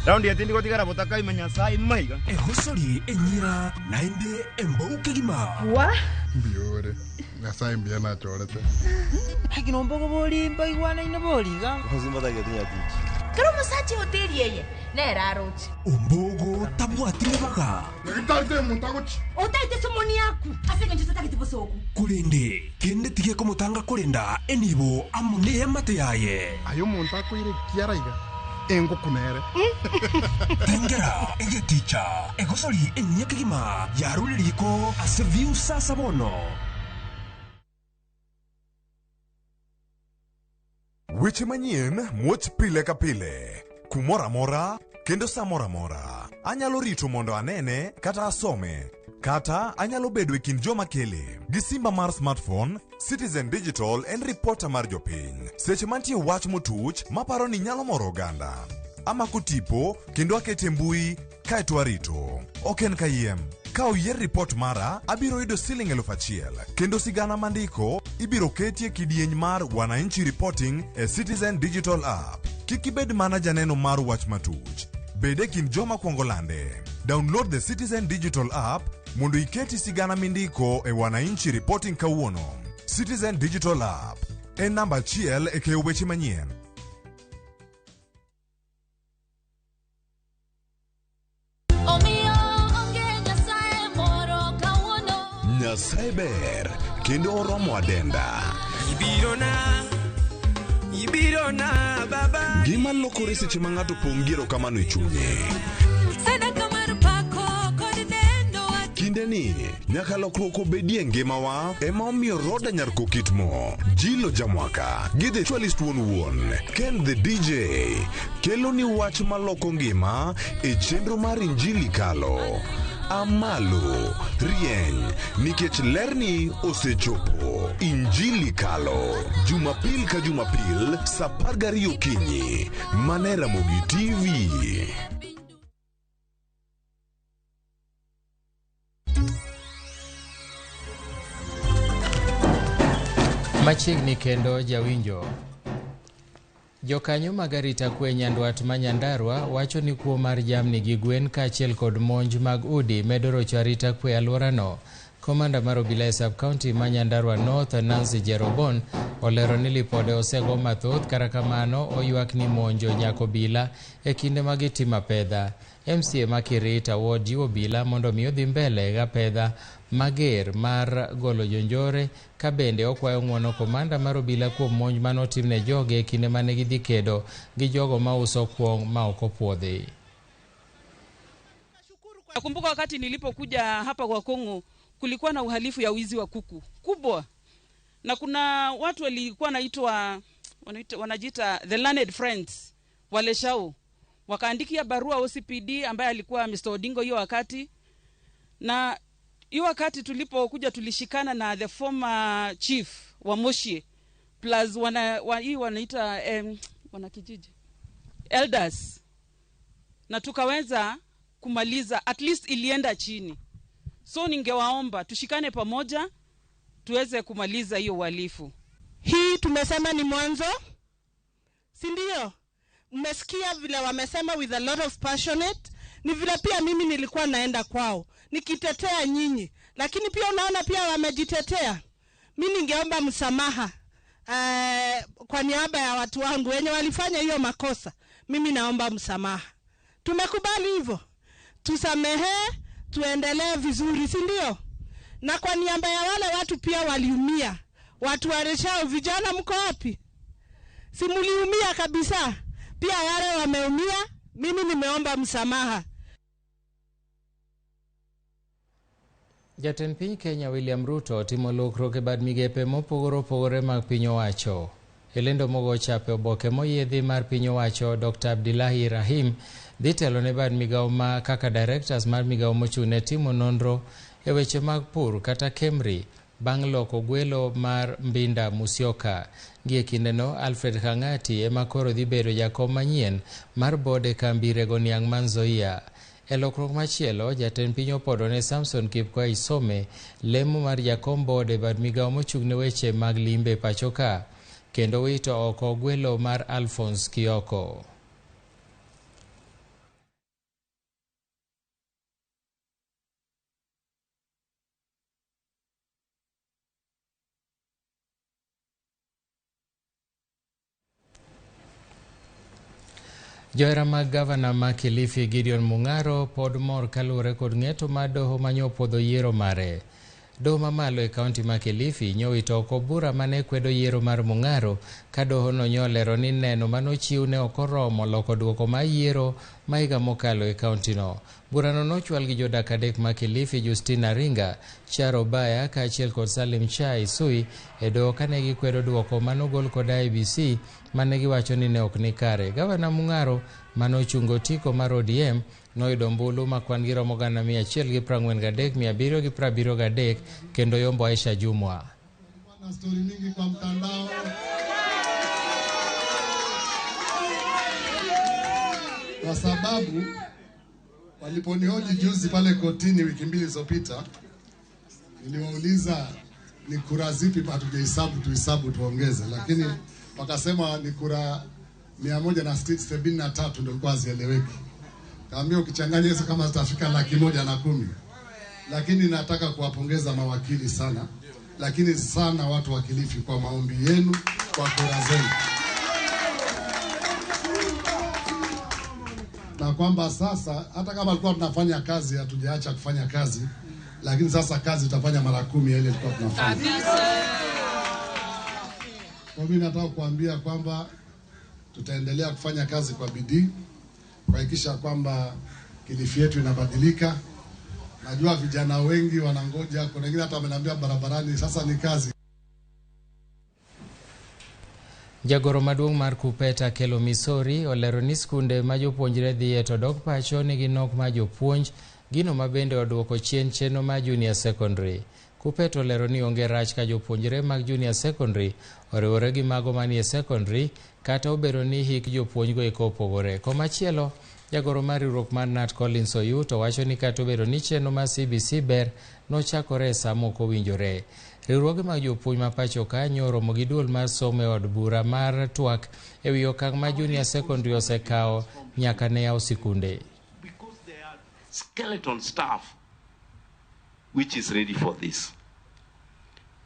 Raundi etindi gotigara botakaima Nyasaye maiga. Ehosori enyira naende embouke gima. Wa? Mbiore. Nyasaye mbiya nachorete. Agino mbogo bolimba igwana ino boliga. Kero musache hoteli yeye neraroche. Ombogo tabwatire baga. Nagitarte muntagochi. Otaite somoni yaku asenge nchotata kitibosoku. Kurende kende tige komutanga kurenda enibo amune yamate yaye. Ayo muntu akwire kiaraiga. Engukunere. Tengera egeticha egosori enyeke gima yaruriko ase view sasa bono. Weche manyien muoch pile ka pile, kumoro amora kendo sa moro amora. Anyalo rito mondo anene kata asome, kata anyalo bedo e kind joma kele. Gi simba mar smartphone, Citizen Digital en reporter mar jopiny. Seche mantie wach motuch maparo ni nyalo moro oganda. Amako tipo kendo akete mbui kaeto arito. Ok en kayiem. Ka oyier ripot mara, abiro yudo siling 1000 kendo sigana mandiko ibiro ketie kidieny mar Wananchi Reporting e Citizen Digital App. Kik ibed mana janeno mar wach matuch. Bed e kind joma kwongo lande. Download the Citizen Digital App mondo iketi sigana mindiko e Wananchi Reporting kawuono. Citizen Digital App en namba achiel e keyo weche manyien. Omiyo onge Nyasaye moro kawuono. Nyasaye ber kendo oromo adenda. Ibirona baba. Ngima lokore seche ma ng'ato pong' gi erokamano e chunye. Sadaka mar pako kod dendo. Kinde ni nyaka lokruok obedie ngimawa ema omiyo Roda Nyar Kokitmo, Jilo Jamwaka gi The Actualist wuon wuon, Ken the DJ kelo ni wach maloko ngima e chenro mar Injili Kalo. Amalo, rieny, nikech lerni osechopo. Injili Kalo, Jumapil ka Jumapil, saa 12 okinyi, mana e Ramogi TV. Machiegni kendo jawinjo. Jokanyo mag arita kwe nyandwat ma Nyandarua wacho ni kuo mar jamni gi gwen kaachiel kod monj mag udi medo rocho arita kwe alworano. Komanda mar obila e sub-county ma Nyandarua North Nancy Jerobon olero ni lipode osego mathoth, kata kamano oywak ni monjo nyako obila e kinde ma gitimo apedha. MCA ma Kirita Ward jiwo obila mondo mi odhi mbele gi apedha mager mar golo jonjore ka bende okwayo ng'uono komanda mar obila kuom monj manotimne joge e kinde mane gidhi kedo gi jogo mauso kuong' ma ok opuodhi. Nakumbuka wakati nilipokuja hapa kwa Kongo kulikuwa na uhalifu ya wizi wa kuku kubwa, na kuna watu walikuwa wanajiita the Learned Friends wale shau, wakaandikia barua OCPD ambaye alikuwa Mr. Odingo hiyo wakati. Na hiyo wakati tulipokuja tulishikana na the former chief wa Moshi plus hii wanaita wanakijiji elders na tukaweza kumaliza, at least ilienda chini. So ningewaomba tushikane pamoja tuweze kumaliza hiyo uhalifu. Hii tumesema ni mwanzo, si ndio? Mmesikia vile wamesema with a lot of passionate. Ni vile pia mimi nilikuwa naenda kwao nikitetea nyinyi, lakini pia unaona pia wamejitetea. Mimi ningeomba msamaha kwa niaba ya watu wangu wenye walifanya hiyo makosa. Mimi naomba msamaha. Tumekubali hivyo, tusamehe, tuendelee vizuri, si ndio? Na kwa niaba ya wale watu pia waliumia, watu wa Reshau, vijana mko wapi? Si mliumia kabisa? Pia wale wameumia, mimi nimeomba msamaha. Jatend piny Kenya William Ruto timo lokruok e bad migepe mopogore opogore mag piny owacho. E lendo mogo chape oboke moyiedhi mar piny owacho, Dr. Abdillahi Rahim dhi telo ne bad migawo ma kaka directors mar migawo mochung' ne timo nonro e weche mag pur kata KEMRI bang' loko gwelo mar Mbinda Musyoka. Gie kindeno, Alfred Kang'ati ema koro dhi bedo jakom manyien mar bod e kambi rego niang' ma Nzoia. E lokruok machielo, jatend piny opodo ne Samson Kipkoech Some lemo mar jakom bod e bad migawo mochung' ne weche mag limbe pacho ka, kendo wito oko gwelo mar Alphonse Kioko. Johera mag gavana ma Kilifi Gideon Mung'aro pod mor kaluwore kod ng'eto mar doho manyopuodho yiero mare. Doho mamalo e kaunti ma Kilifi nyowito oko bura mane kwedo yiero mar Mung'aro ka dohono nyolero ni neno manochiw ne ok oromo loko duoko mar yiero ma higa mokalo e kauntino. Burano nochwal gi jodak adek ma Kilifi, Justina Ringa, Charo Baya kaachiel kod Salim Chai Sui e doho kane gikwedo duoko manogol kod IEBC mane giwacho ni ne ok ni kare. Gavana Mung'aro manochungo otiko mar ODM noyudo ombulu ma kwan gi romo 143,773 kendo yombo Aisha Jumwa. Na stori mingi kwa mtandao. Kwa sababu waliponihoji juzi pale kotini wiki mbili zilizopita, niliwauliza ni kura zipi hatujahesabu, tuhesabu tuongeze, lakini wakasema ni kura 173 ndio ilikuwa hazieleweki. Kaambia ukichanganya hizo kama zitafika 110,000. Lakini nataka kuwapongeza mawakili sana, lakini sana watu wa Kilifi kwa maombi yenu, kwa kura zenu. Na kwamba sasa hata kama tulikuwa tunafanya kazi, hatujaacha kufanya kazi, lakini sasa kazi tutafanya mara 10 ile tulikuwa tunafanya. Kwa mimi nataka kuambia kwamba tutaendelea kufanya kazi kwa bidii kuhakikisha kwamba Kilifi yetu inabadilika. Najua vijana wengi wanangoja, kuna wengine hata wameniambia barabarani sasa ni kazi. Jagoro maduong' mar Kupeta Kelo Misori olero ni skunde ma jopuonjre dhiye to dok pacho nigi nok mar jopuonj, gino ma bende oduoko chien chenro mar junior secondary. Kupeta olero ni onge rach ka jopuonjre mag junior secondary oriwore gi mago manie secondary kata obedo ni hik jopuonjgo eko opogore. Komachielo, jagoro mar riwruok mar Nat Collins Oyuto wacho ni kata obedo ni chenro mar CBC ber nochakore e sa mok owinjore. Riwruoge mag jopuonj ma pacho ka nyoromo gi duol mar somo e od bura mar twak e wi okang' ma junior secondary osekawo nyaka ne yaw sikunde. Skeleton staff which is ready for this.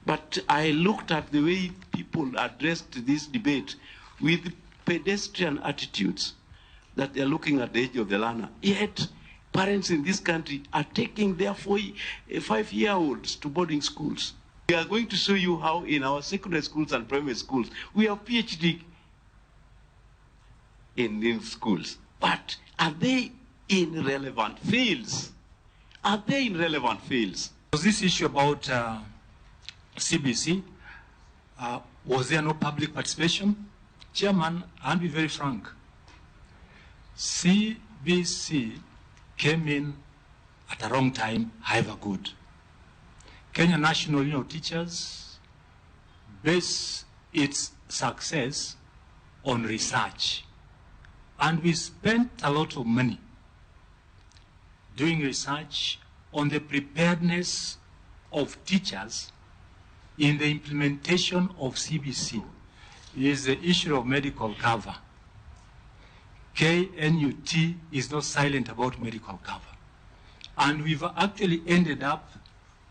But I looked at the way people addressed this debate with pedestrian attitudes, that they are looking at the age of the learner. Yet, parents in this country are taking their 5-year-olds to boarding schools. We are going to show you how in our secondary schools and primary schools, we have PhD in schools. But are they in relevant fields? Are they in relevant fields? Was this issue about CBC, was there no public participation? Chairman, I'll be very frank. CBC came in at a wrong time, however good. Kenya National Union of Teachers base its success on research And we spent a lot of money doing research on the preparedness of teachers in the implementation of CBC is the issue of medical cover. KNUT is not silent about medical cover. And we've actually ended up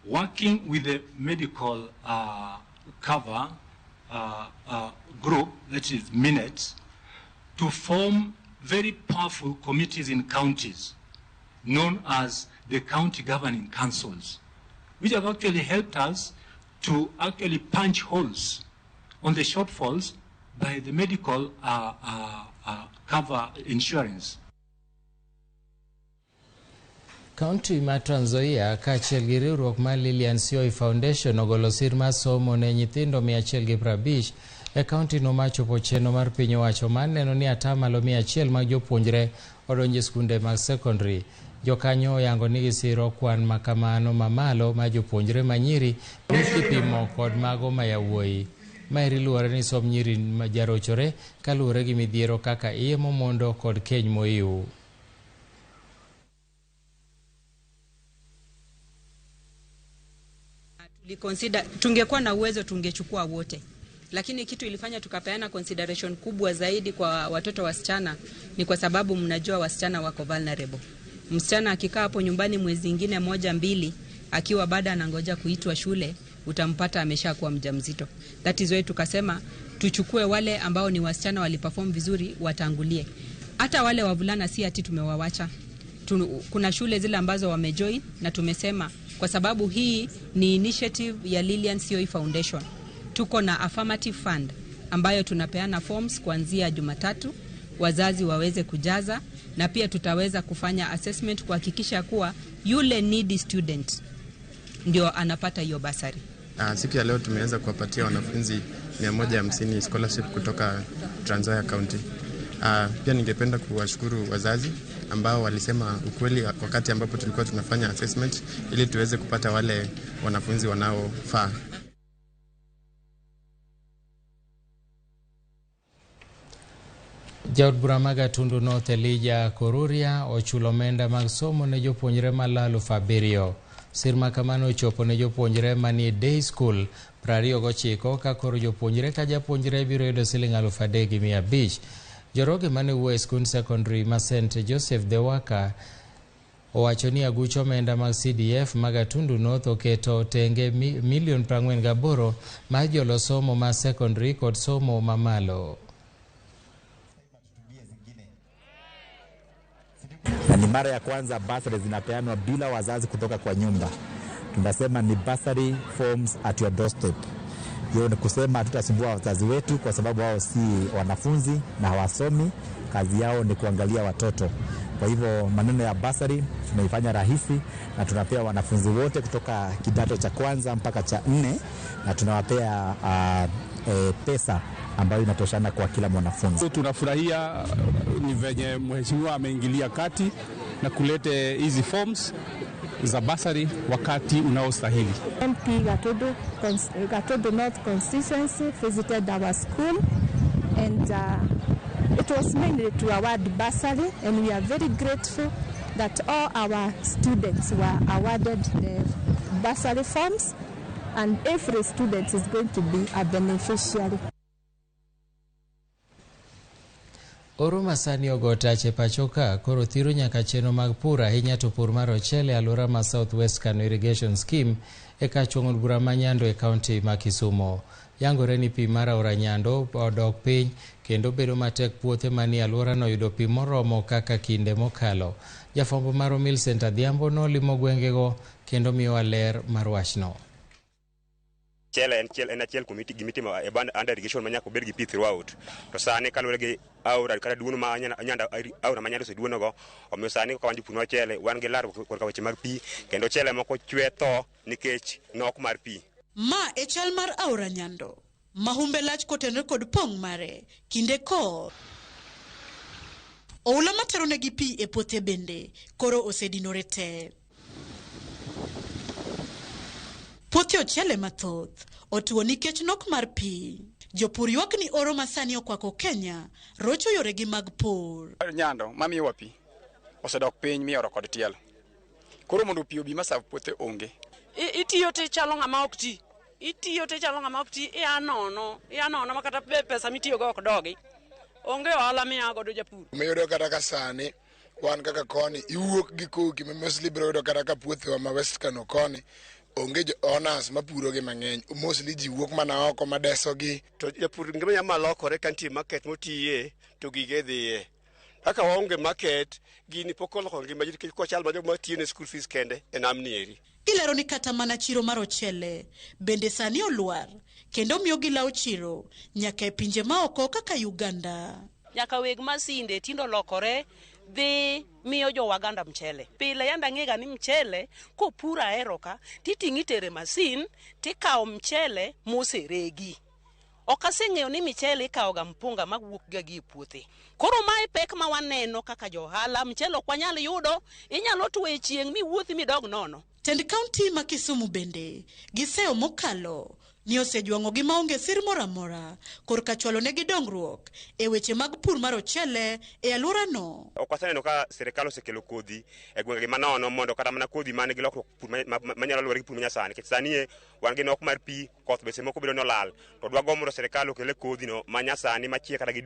working with the medical cover group, that is MINET, to form very powerful committees in counties known as the county governing councils, which have actually helped us to actually punch holes on the shortfalls by the medical cover insurance. Kaunti ma Trans Nzoia kaachiel gi riwruok mar Lilian Sioi Foundation ogolo sir mar somo ne nyithindo 150 e kaunti no machopo chenro mar piny owacho mar neno ni 100% mag jopuonjre odonjo e skunde mag sekondari. Jokanyo oyango ni gisiro kwan makamano mamalo mar jopuonjre manyiri kipimo kod mago ma yawuoyi. Maeri luwore ni somb nyiri jarochore kaluwore gi midhiero kaka iye momondo kod keny moiw. Tuliconsider, tungekuwa na uwezo tungechukua wote, lakini kitu ilifanya tukapeana consideration kubwa zaidi kwa watoto wasichana ni kwa sababu mnajua wasichana wako vulnerable. Msichana akikaa hapo nyumbani mwezi ingine 1-2 akiwa bado anangoja kuitwa shule, utampata ameshakuwa mjamzito. That is why tukasema tuchukue wale ambao ni wasichana waliperform vizuri watangulie. Hata wale wavulana si ati tumewawacha. Kuna shule zile ambazo wamejoin na tumesema kwa sababu hii ni initiative ya Lilian Sioi Foundation. Tuko na affirmative fund ambayo tunapeana forms kuanzia Jumatatu wazazi waweze kujaza, na pia tutaweza kufanya assessment kuhakikisha kuwa yule needy student ndio anapata hiyo basari. Siku ya leo tumeweza kuwapatia wanafunzi 150 scholarship kutoka Trans Nzoia County. Pia ningependa kuwashukuru wazazi ambao walisema ukweli wakati ambapo tulikuwa tunafanya assessment ili tuweze kupata wale wanafunzi wanaofaa. Jaod bura ma Gatundu North Elijah Koruria ochulo omenda mag somo ne jopuonjre malalo 7,000. Sir makamano ochopo ne jopuonjre manie day school 29 ka koro jopuonjre ka japuonjre biro yudo siling 3,500. Joroge mane wuoyo e skund secondary ma St Joseph the Worker owacho ni aguch omenda mag CDF ma Gatundu North oketo tenge milion 48 mar jolo somo ma secondary kod somo mamalo. Na ni mara ya kwanza basari zinapeanwa bila wazazi kutoka kwa nyumba. Tunasema ni bursary forms at your doorstep. Hiyo ni kusema hatutasumbua wazazi wetu kwa sababu wao si wanafunzi na hawasomi, kazi yao ni kuangalia watoto. Kwa hivyo maneno ya basari tunaifanya rahisi na tunapea wanafunzi wote kutoka kidato cha kwanza mpaka cha 4 na tunawapea pesa ambayo inatoshana kwa kila mwanafunzi. Tunafurahia ni venye mheshimiwa ameingilia kati na kulete hizi forms za basari wakati unaostahili. MP Gatodo North constituency visited our school and it was mainly to award bursary, and we are very grateful that all our students were awarded the bursary forms and every student is going to be a beneficiary. Oro masani ogo tach e pacho ka koro thiro nyaka chenro mag pur ahinya to pur mar ochele e alwora ma South West Kano Irrigation Scheme e kar od bura ma Nyando e kaunti ma Kisumu. Yangore ni pi mar aora Nyando odok piny kendo bedo matek puothe manie alworano yudo pi moromo kaka kinde mokalo. Jafwambo marwa Millicent Adhiambo nolimo gwengego kendo miyowa ler mar wachno. Chele en achiel kuom gimitimo e band under irrigation manyaka obed gi pi throughout. To sani kaluwore gi aora kata duono ma Nyando aora ma Nyando oseduono go, omiyo sani kaka wan jopur mar chele wan gi larruok korka weche mag pi kendo chele moko chwe tho nikech nok mar pi. Ma e chal mar aora Nyando ma humbe lach kotenore kod pong' mare kinde koth. Oula matero negi pi e puothe bende koro osedinore te. Puothe ochele mathoth otuo nikech nok mar pi. Jopur ywak ni oro masani okwako Kenya rocho yoregi mag pur. Nyando mamiyowa pi osedok piny mioro kod tielo. Koro mondo pi obi masav puothe onge. Itiyo te chalo ng'ama ok ti. Itiyo te chalo ng'ama ok ti, ia nono ma kata pesa mitiyogo ok dogi. Onge ohala miya godo japur. Miyudo kata ka sani wan kaka koni iwuok gi koki ma mostly biro yudo kata ka puothewa ma West Kano koni onge jo owners mapuro gi mang'eny, mostly ji wuok mana oko madeso gi. To japur ngima nyalo malokore ka nitie market motiye to gige dhiye. Kaka waonge market, gini pok oloko ngima ji nikech kochal ma joma tiyo ne school fees kende e namni eri. Gilero ni kata mana chiro mar ochele bende sani olwar kendo miyo gilawo chiro nyaka e pinje maoko kaka Uganda. Nyaka weg masinde tindo lokore dhi miyo jo Waganda mchele. Pile yanda ng'ega ni mchele kopur ahero ka titing'i itere masin tikawo mchele moseregi. Ok aseng'eyo ni michele ikawo ga mpunga mawuok ga gi e puothe. Koro mae pek ma waneno kaka jo ohala, mchele ok wanyal yudo, inyalo tuwe e chieng' miwuothi midog nono. Tend kaunti ma Kisumu bende giseyo mokalo ni osejwang'ogi maonge sir moro amora korka chwalo negi dongruok e weche mag pur mar ochele e alworano. Ok waseneno ka sirikal osekelo kodhi e gwengegi manono mondo kata mana kodhi man gi lokruok pur manyalo luwore gi pur manyasani, nikech sani e wan gi nok mar pi, koth be seche moko bedo ni olal, to dwagombo mondo sirikal okele kodhi no manyasani machiek kata gi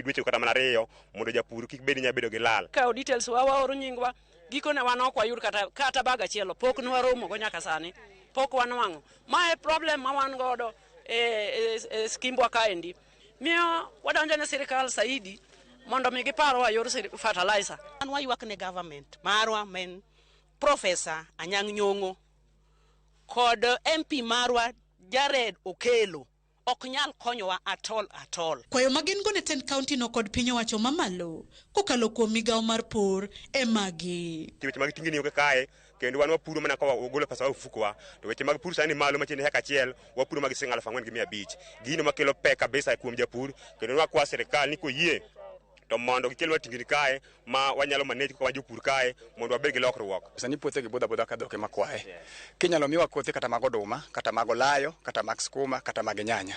dweche kata mana 2 mondo japur kik bed ni nyalo bedo gi lal. Kawo details wa waoro nyingwa, gikone wan ok wayud kata bag achiel, pok nwaromo go nyaka sani. Pok wanwang'o. Mae problem ma wan godo e skimbwa kaendi. Miyo wadonjo ne sirikal saidi mondo mi giparwa yor fertilizer. An waywak ne government marwa men Professor Anyang' Nyong'o kod MP marwa Jared Okelo ok nyal konyowa at all at all. Kwayo ma gin go ne tend kaunti no kod piny owacho mamalo kokalo kuom migawo mar pur e magi. Weche mag tingni onge kae, kendo wan wapuro mana ka wagolo pesa wa ofukowa, to weche mag pur sani malo machiegni heka achiel, wapuro mag siling 4,500. Gino makelo pek kabisa kuom japur, kendo wakwa sirikal ni koyie to mondo gikelnwa tingni kae ma wanyalo manage kaka wan jopur kae mondo wabed gi lokruok. Sani puothe gi budho abudha ka dhok ema kwaye. Kinyalo miwa kothe kata mag oduma, kata mag olayo, kata mag skuma, kata mag nyanya.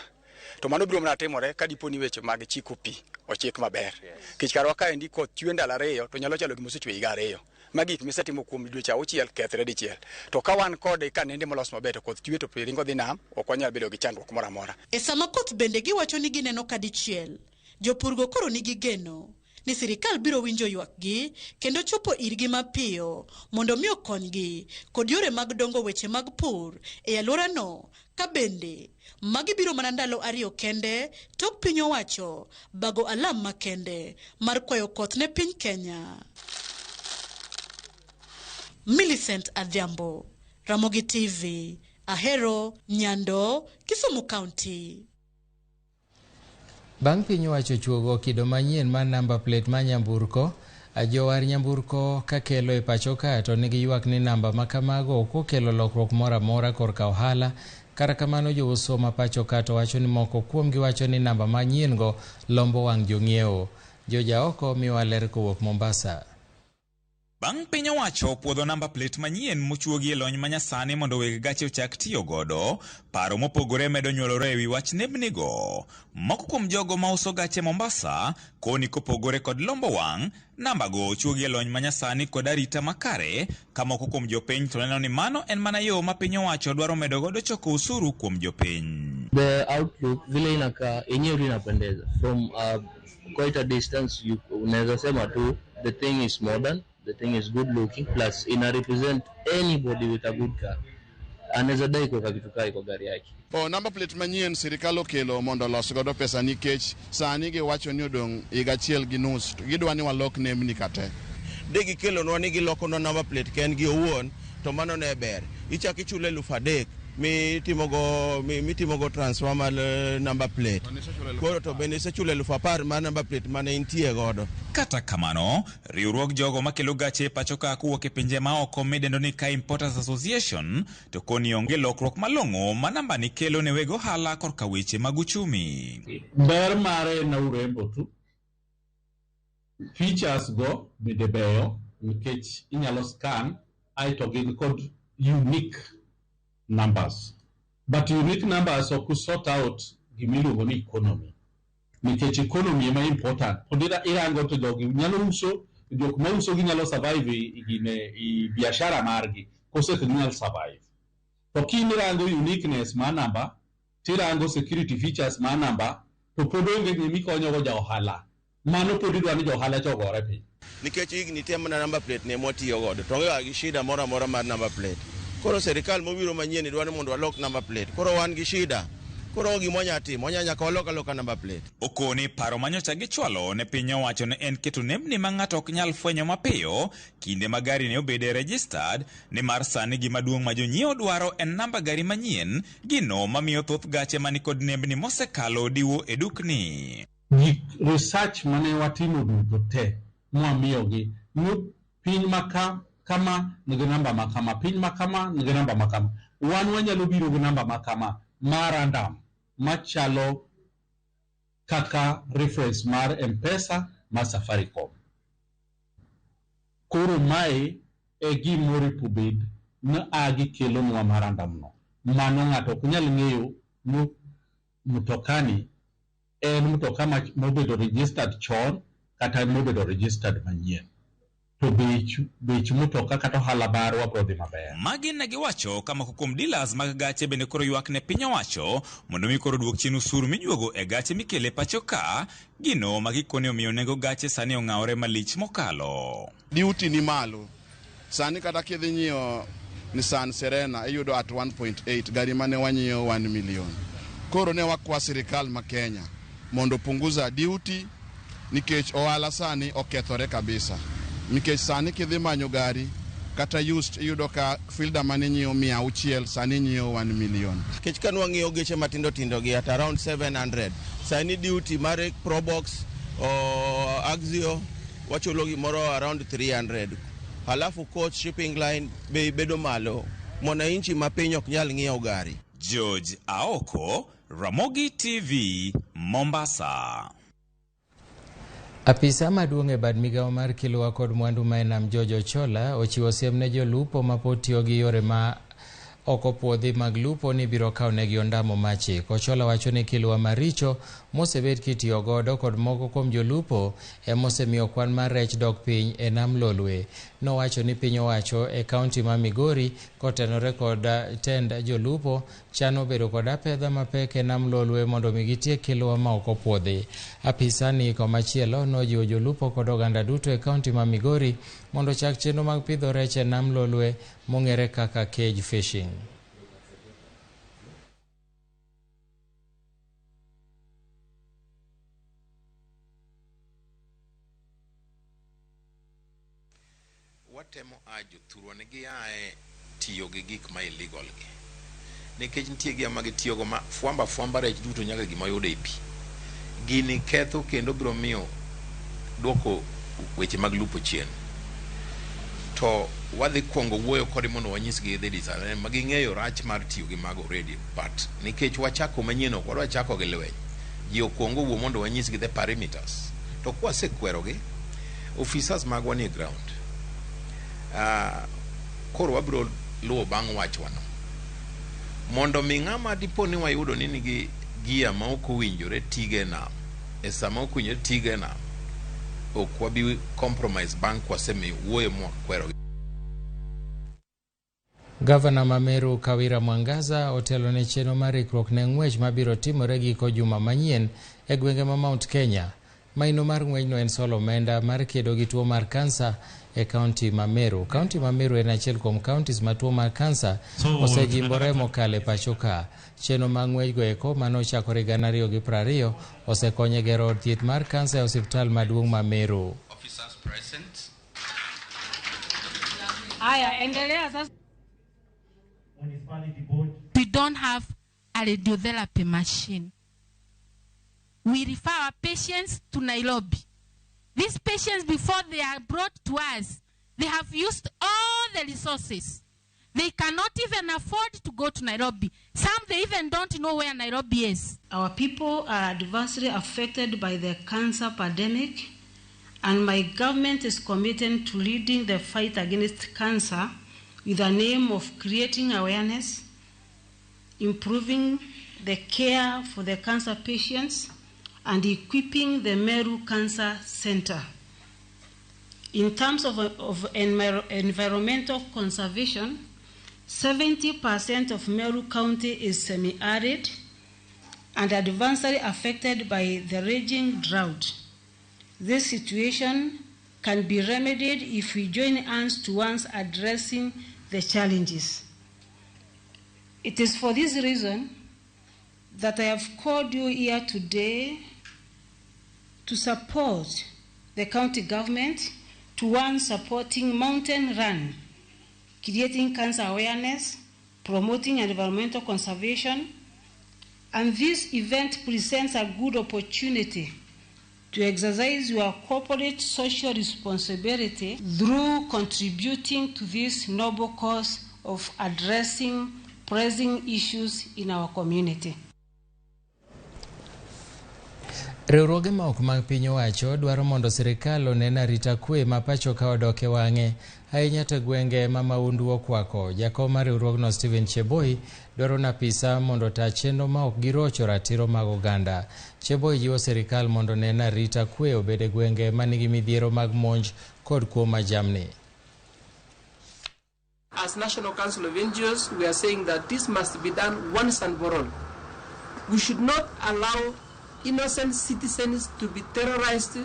To mano biro mana timore ka dipo ni weche mag chiko pi ochik maber. Kech karwa kaendi koth chwe ndalo 2 to nyalo chalo gima osechwe higa 2. Magi gik misetimo kuom dweche 6 kethre dichiel. To ka wan kode ka nende molos maber to koth chwe to pi ringo dhi nam, ok wanyal bedo gi chandruok moro amora. E sama koth bende giwacho ni gineno ka dichiel, jopurgo koro nigi geno ni sirikal biro winjo ywakgi kendo chopo irgi mapiyo mondo mi okonygi kod yore mag dongo weche mag pur e alworano, ka bende magi biro mana ndalo 2 kende tok piny owacho bago alam makende mar kwayo koth ne piny Kenya. Millicent Adhiambo, Ramogi TV, Ahero, Nyando, Kisumu County. Bang' piny owacho chuogo kido manyien mar namba plate mar nyamburko, jowar nyamburko kakelo e pacho ka to nigi ywak ni namba ma kamago ok okelo lokruok moro amora korka ohala. Kata kamano jouso ma pacho ka to wacho ni moko kuomgi wacho ni namba manyien go lombo wang' jong'iewo. Jojaoko miwa ler kowuok Mombasa. Bang' piny owacho puodho namba plate manyien mochuogi e lony manyasani mondo weg gache ochak tiyo godo, paro mopogore medo nyuolore ewi wach nembnigo. Moko kuom jogo mauso gache Mombasa koni kopogore kod lombo wang', nambago ochuogi e lony manyasani kod arita makare, ka moko kuom jopiny to neno ni mano en mana yo ma piny owacho dwaro medo godo choko usuru kuom jopiny. The outlook vile inakaa yenyewe inapendeza. From quite a distance you unaweza sema tu the thing is modern. The thing is good looking, plus ina represent anybody with a good car. Anaweza dai kuweka kitu kai kwa gari yake. O number plate manyien sirikal okelo mondo olos godo pesa nikech sani giwacho ni odong' higa 1.5 to gidwa ni walok nembni kate. De gikelonwa ni gilokonwa number plate kendgi owuon to mano ne ber. Ichak ichulo 3,000 mitimogo transfer mar number plate. Koro to bende isechulo 10,000 mar number plate mane intie godo. Kata kamano, riwruog jogo makelo gache e pacho ka kowuok e pinje maoko midendo ni Car Importers Association to koni onge lokruok malong'o ma namba ni kelo ne weg ohala korka weche mag uchumi. Ber mare en urembo tu. Features go bende beyo nikech inyalo scan aeto gin kod unique numbers. But unique numbers ok sort out gimiluongo ni economy. Nikech economy ema important. Pod irango to jogi nyalo uso, jok mauso ginyalo survive i gine, i biashara margi, kose ok ginyal survive. To kin irango uniqueness mar namba, tirango security features mar namba, to pod onge gimikonyogo ja ohala. Mano pod idwa ni jo ohala cha ogore piny. Nikech higni te mana number plate ne mwatiyo godo to onge ga gi shida moro amora mar number plate. Koro sirikal mobiro manyien dwa ni mondo walok number plate. Koro wan gi shida. Koro gima wanya timo, wanya nyaka walok aloka number plate. Okoni paro manyocha gichwalo ne piny owacho ne en keto nembni ma ng'ato ok nyal fwenyo mapiyo kinde ma gari ne obede registered, nimar sani gima duong' ma jonyiewo dwaro en namba gari manyien, gino mamiyo thoth gache manikod nembni mosekalo diwo e dukni. Gik research mane watimo duto te mwamiyogi ni piny maka kama nigi namba ma kama, piny ma kama nigi namba ma kama. Wan wanyalo biro gi namba ma kama ma random machalo kaka reference mar M-Pesa mar Safaricom. Koro mae e gimoripo bed ni a gikelonwa ma random no. Mano ng'ato ok nyal ng'eyo ni mtokani en mtoka mobedo registered chon kata mobedo registered manyien. To bech mtoka kata ohala marwa biro dhi maber. Magi ne giwacho ka moko kuom dealers mag gache bende koro ywak ne piny owacho mondo mi koro duok chien osuru mijuogo e gache mikele pacho ka, gino ma gikone omiyo nengo gache sani ong'awore malich mokalo. Duty ni malo. Sani kata kidhi nyiewo Nissan Serena iyudo at 1.8, gari mane wanyiewo 1 million. Koro ne wakwa sirikal ma Kenya mondo punguza duty nikech ohala sani okethore kabisa. Nikech sani kidhi manyo gari kata used iyudo ka Fielder mane nyiewo 600 sani nyiewo 1 million. Nikech ka nwang'iyo geche matindo tindo gi at around 700, sani duty mar Probox o Axio wachulo gimoro around 300. Halafu coach shipping line bei bedo malo. Mwananchi ma piny ok nyal ng'iewo gari. George Aoko, Ramogi TV, Mombasa. Apisa maduong' e bad migawo mar Kilwa kod mwandu ma e nam George Ochola ochiwo siem ne jolupo mapod tiyo gi yore ma ok opuodhi mag lupo ni biro kawo negi ondamo mar chik. Ochola wacho ni kilwa maricho mosebed kitiyo godo kod moko kuom jolupo emosemiyo kwan mar rech dok piny e nam Lolwe. Nowacho ni piny owacho e kaunti ma Migori kotenore kod tend jolupo chano bedo kod apedha mapek e nam Lolwe mondo mi gitiek kilwa ma ok opuodhi. Apisa ni komachielo nojiwo jolupo kod oganda duto e kaunti ma Migori mondo ochak chenro mag pidho rech e nam Lolwe mong'ere kaka cage fishing. Watemo a jothurwa ni giae tiyo gi gik ma illegal gi nikech nitie gia ma gitiyogo ma fwamba fwamba rech duto nyaka gima yudo e pi. Gini ketho kendo biro miyo duoko weche mag lupo chien. To wadhi kuongo wuoyo kodgi mondo wanyisgi the disadvantage ma ging'eyo rach mar tiyo gi mago already, but nikech wachako manyien ok wadwa chako gi lweny. Ji okuongo owuo mondo wanyisgi the parameters. To kwasekwerogi, officers magwa nie ground. Koro wabiro luwo bang' wachwano mondo mi ng'ama dipo ni wayudo ni nigi gia ma ok owinjore tigo e nam e sama ok owinjore tigo e nam, ok wabi compromise bang' kwasemiyo wuoyo mwakwerogi. Gavana ma Meru Kawira Mwangaza otelo ne chenro mar ikruok ne ng'wech mabiro timore giko juma manyien e gwenge ma Mount Kenya. Maino mar ng'wechno en solo omenda mar kedo gi tuo mar kansa e kaunti ma Meru. Kaunti ma Meru en achiel kuom counties ma tuo mar kansa osejimbore mokalo e pacho ka. Chenro mag ng'wechgo eko mane ochakore 2020 osekonyo e gero od thieth mar kansa e osiptal maduong' ma Meru. Officers present. Haya, endelea sasa. We don't have a radiotherapy machine. We refer our patients to Nairobi. These patients, before they are brought to us, they have used all the resources. They cannot even afford to go to Nairobi. Some, they even don't know where Nairobi is. Our people are adversely affected by the cancer pandemic, and my government is committed to leading the fight against cancer with an aim of creating awareness, improving the care for the cancer patients and equipping the Meru Cancer Center. In terms of environmental conservation, 70% of Meru County is semi-arid and adversely affected by the raging drought. This situation can be remedied if we join hands towards addressing the challenges. It is for this reason that I have called you here today to support the county government towards supporting Mountain Run, creating cancer awareness, promoting environmental conservation, and this event presents a good opportunity to exercise your corporate social responsibility through contributing to this noble cause of addressing pressing issues in our community. Riwruoge ma ok mag piny owacho dwaro mondo sirikal onen arita kwe ma pacho ka odok e wang'e ahinya to gwenge ma maundu okwako. Jakom mar riwruogno Stephen Cheboi dwaro na apisa mondo ota chenro ma ok girocho ratiro mag oganda. Cheboi jiwo sirikal mondo onen arita kwe obed e gwenge manigi midhiero mag monj kod kuo ma jamni. As National Council of NGOs, we are saying that this must be done once and for all. We should not allow innocent citizens to be terrorized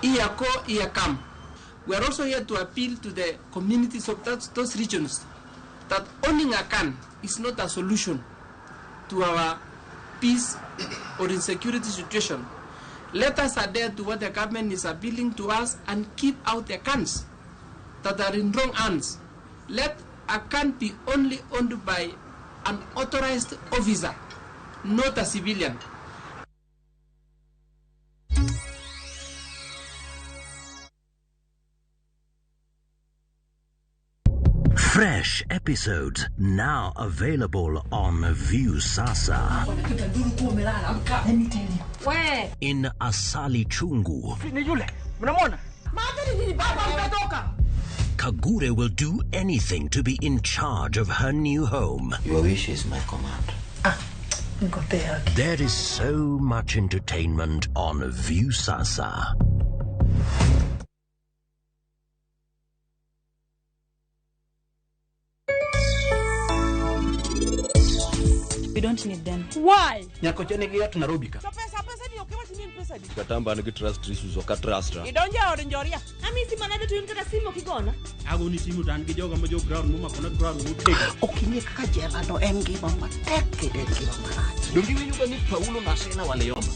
year go, year come. We are also here to appeal to the communities of those regions that owning a gun is not a solution to our peace or insecurity situation. Let us adhere to what the government is appealing to us and keep out the guns that are in wrong hands. Let a gun be only owned by an authorized officer, not a civilian. Fresh episodes now available on Viusasa. In Asali Chungu, Kagure will do anything to be in charge of her new home. Your wish is my command. There is so much entertainment on Viusasa. We don't need them. Why? Nyakocha nigi ot Nairobi ka. To pesa ni ok iwach ni en pesa di. Katamba nigi trust issues ok atrust ra. Idonjo e od njoria. Amisi manade to in kata simu ok igona. Agoni simu to an gi joga ma jo ground momakona ground motegno. Ok ing'e kaka jela no en ngima matek kendo en ngima marach. Donge iwinjo ga ni Paulo Nasina waliomba.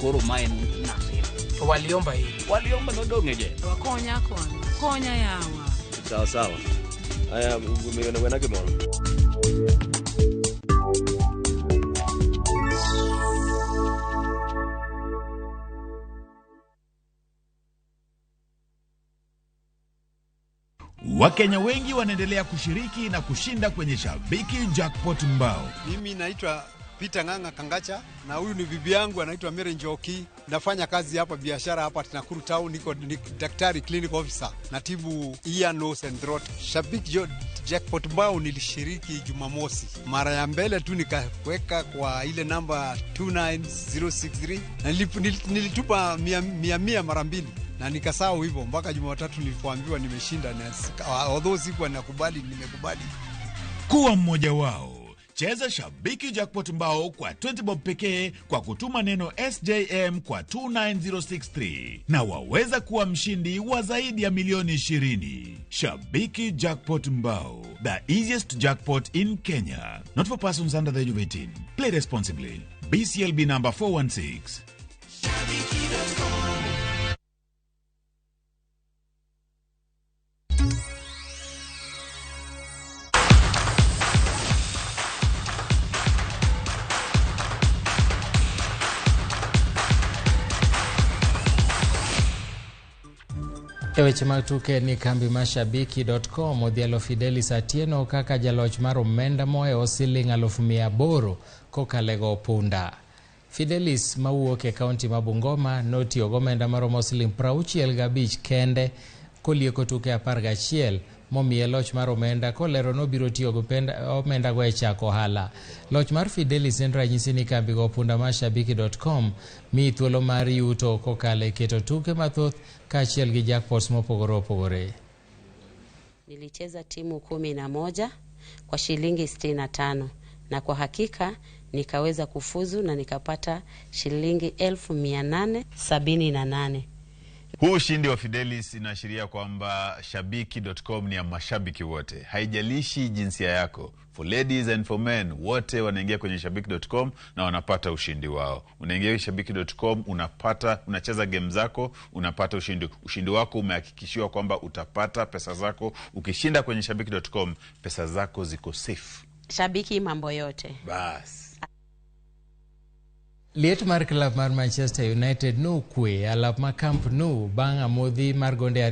Koro ma en Nasina. To waliomba iri. Waliomba nodong' e jela. Konya konya. Konya yawa. Sawa sawa. Aya, wena gimoro. Wakenya wengi wanaendelea kushiriki na kushinda kwenye Shabiki Jackpot Mbao. Mimi naitwa Peter Ng'ang'a Kangacha na huyu ni bibi yangu anaitwa Mary Njoki. Nafanya kazi hapa biashara hapa Nakuru Town, niko ni daktari clinic officer, natibu ear, nose and throat. Shabiki Jackpot Mbao nilishiriki Jumamosi. Mara ya mbele tu nikaweka kwa ile namba 29063 na nilitupa 100 mara mbili. Na nikasahau hivyo mpaka Jumatatu nilipoambiwa nimeshinda, na although sikuwa nakubali, nimekubali. Kuwa mmoja wao. Cheza Shabiki Jackpot Mbao kwa 20 bob pekee kwa kutuma neno SJM kwa 29063 na waweza kuwa mshindi wa zaidi ya milioni 20. Shabiki Jackpot Mbao, the easiest jackpot in Kenya. Not for persons under the age of 18. Play responsibly. BCLB number 416. E weche mag tuke ni kambi mar Shabiki.com odhialo Fidelis Atieno kaka jaloch mar omenda mohewo siling 800,000 kokalo go punda. Fidelis mawuok e kaunti ma Bungoma notiyo gomenda maromo siling 65 kende kolieko tuke 11 momiye loch mar omenda kolero nobiro tiyo gi omendago e chako ohala. Loch mar Fidelis en ranyisi ni kambi go punda mar shabiki.com miyi thuolo mar yuto kokalo e keto tuke mathoth kaachiel gi jackpots mopogore opogore. Nilicheza timu 11 kwa shilingi 65 na kwa hakika nikaweza kufuzu na nikapata shilingi 878,000. Huu ushindi wa Fidelis inaashiria kwamba shabiki.com ni ya mashabiki wote, haijalishi jinsia yako. For ladies and for men, wote wanaingia kwenye shabiki.com na wanapata ushindi wao. Unaingia shabiki.com, unapata, unacheza game zako, unapata ushindi. Ushindi wako umehakikishiwa kwamba utapata pesa zako. Ukishinda kwenye shabiki.com, pesa zako ziko safe. Shabiki mambo yote. Bas. Liet mar klab mar Manchester United nokwe alap ma Camp Nou bang' amodhi mar gonde ariyo.